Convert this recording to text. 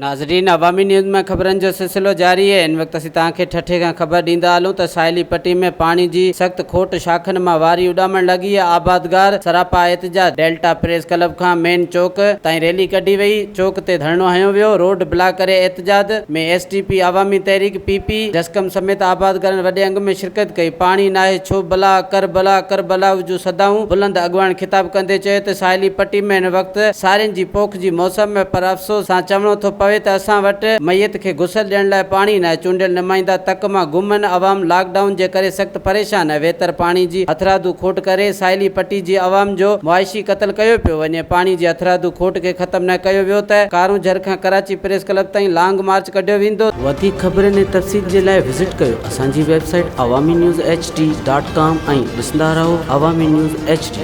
ناظرين عوامي نيوز ۾ خبرن جو سلسلو جاري آهي هن وقت اسين توهان کي ٺٽي کان خبر ڏيندا هلون ته ساحلي پٽي ۾ پاڻي جي سخت کوٽ شاخن مان واري اڏامڻ لڳي آهي آبادگار سراپا احتجاج ڊيلٽا پريس ڪلب کان مين چوڪ تائين ريلي ڪڍي وئي چوڪ تي ڌرڻو هنيو ويو روڊ بلاڪ ڪري احتجاج ۾ ايس ٽي پي عوامي تحريڪ پي پي جسقم سميت آبادگارن وڏي انگ ۾ شرڪت ڪئي پاڻي ناهي ڇو بلا ڪربلا ڪربلا جون صدائون بلند اڳواڻن خطاب ڪندي چيو ته ساحلي پٽي ۾ هن وقت سارين جي پوک جي موسم ۾ پر افسوس سان چوڻو ٿو پوي ته اسان وٽ ميت کي غسل ڏيڻ لاء پاڻي ناهي، چونڊيل نمائندا تڪ مان گم آهن، عوام لاڪ ڊائون جي ڪري سخت پريشان آهي، ويتر پاڻي جي هٿرادو کوٽ ڪري ساحلي پٽي جي عوام جو معاشي قتل ڪيو پيو وڃي، پاڻي جي هٿرادو کوٽ کي ختم نه ڪيو ويو ته ڪارونجهر کان ڪراچي پريس ڪلب تائين لانگ مارچ ڪڍيو ويندو. وڌيڪ خبرن ۽ تفصيل جي لاء وزٽ ڪيو اسان جي website Awami news H D dot com ۽ ڏسندا رهو عوامي نيوز ايڇ ڊي.